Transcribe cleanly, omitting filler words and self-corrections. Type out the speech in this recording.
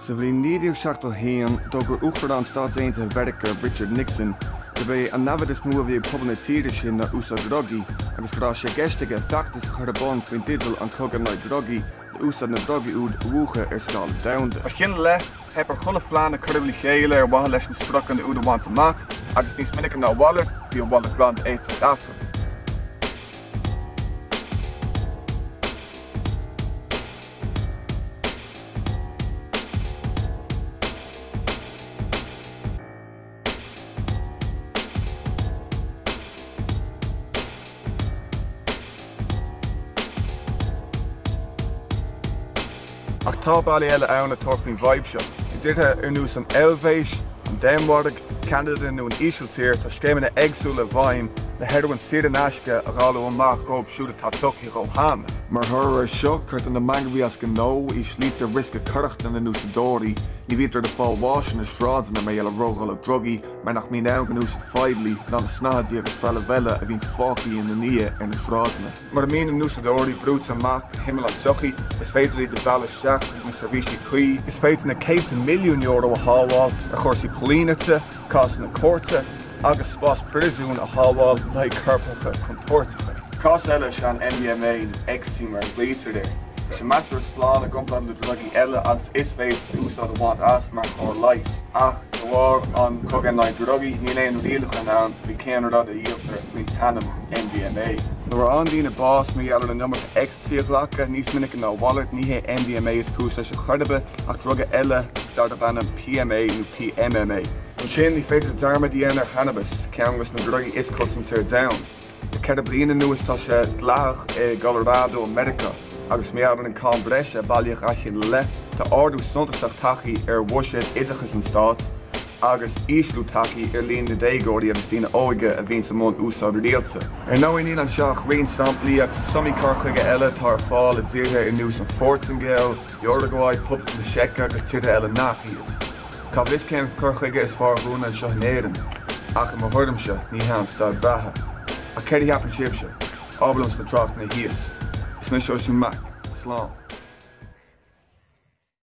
Sa bhliain 1971, d'fhógair Uachtarán Stáit Aontaithe Mheiriceá, Richard Nixon, gurb é an namhaid is mó a bhí ag pobal na tíre sin ná úsáid drugaí agus go raibh sé i gceist aige feachtas a chur ar bun faoin dteideal An Cogadh in aghaidh Drugaí le úsáid na ndrugaí úd a mhúchadh ar scála domhanda. Ó shin i leith, theip ar chuile phlean a cuireadh le chéile ar mhaithe leis na spriocanna úd a bhaint amach agus níos minice ná a mhalairt, bhí a mhalairt glan d'éifeacht acu. Ach tá bealaí eile ann le tabhairt faoin bhfadhb seo. I dtíortha ar nós an Eilvéis, an Danmhairg, Ceanada nó an Ísiltír, tá scéimeanna éagsúla i bhfeidhm le hearóin saor in aisce a dháileadh amach dhóibh siúd atá tugtha dhó cheana. Mar thoradh air seo, cuirtear na mangairí as gnó, íslítear riosca coireachta na n-úsáideoirí, ní bhítear ag fáil bháis ar na sráideanna mar gheall ar ródháileadh drugaí mar nach mbíonn ann don úsáid phoiblí ná na snáthaidí agus trealamh eile a bhíonns fágtha ina ndiaidh ar na sráideanna. Mura mbíonn na n-úsáideoirí brúite amach go himeall an tsochaí, is féidir iad a mhealladh isteach chuig na seirbhísí cuí, is féidir na céadta milliún euro a shábháil ar chúrsaí póilíneachta, cásanna cúirte agus spás príosúin a shábháil le haghaidh coirpeacha contúirteacha. Cás eile is ea an MDMA, nó ecstaisí mar a ghlaoitear air. Tá sé measartha slán i gcomparáid le drugaí eile agus is féidir úsáid a bhaint as mar chóir leighis. Ach de bharr an chogaidh in aghaidh drugaí, níl aon rialachán ann faoi cén rud a dhíoltar faoin t-ainm MDMA. Nuair a fhaigheann daoine bás mar gheall ar an iomarca ecstaisí a ghlacadh, níos minice ná a mhalairt, ní hé MDMA is cúis leis ar chor ar bith ach druga eile darb ainm PMA nó PMMA. Ansin, ní féidir dearmad a dhéanamh ar channabas, ceann de na drugaí is coitianta ar domhan. Le 4 bliana anuas tá sé dleathach i gColorado i Meiriceá agus mar gheall ar an cáin breise a bailíodh aici ina leith, tá ardú suntasach tagtha ar bhuiséad oideachais an stáit agus ísliú tagtha ar líon na déagóirí agus daoine óga a bhíonns i mbun úsáid rialta. Ar ndóigh níl anseo ach roinnt samplaí agus is iomaí cur chuige eile atá ar fáil i dtíortha ar nós an Phortaingéil, Uruguay, Poblacht na Seice agus tíortha eile nach iad. Cá bhfios cén cur chuige is fearr dhúinne anseo in Éirinn, ach i mo thuairimse, ní hea an staid beatha. Ach céard a cheapann sibhse? Abair liom sna tráchtanna thíos. Is mise Oisín Mac. Slán.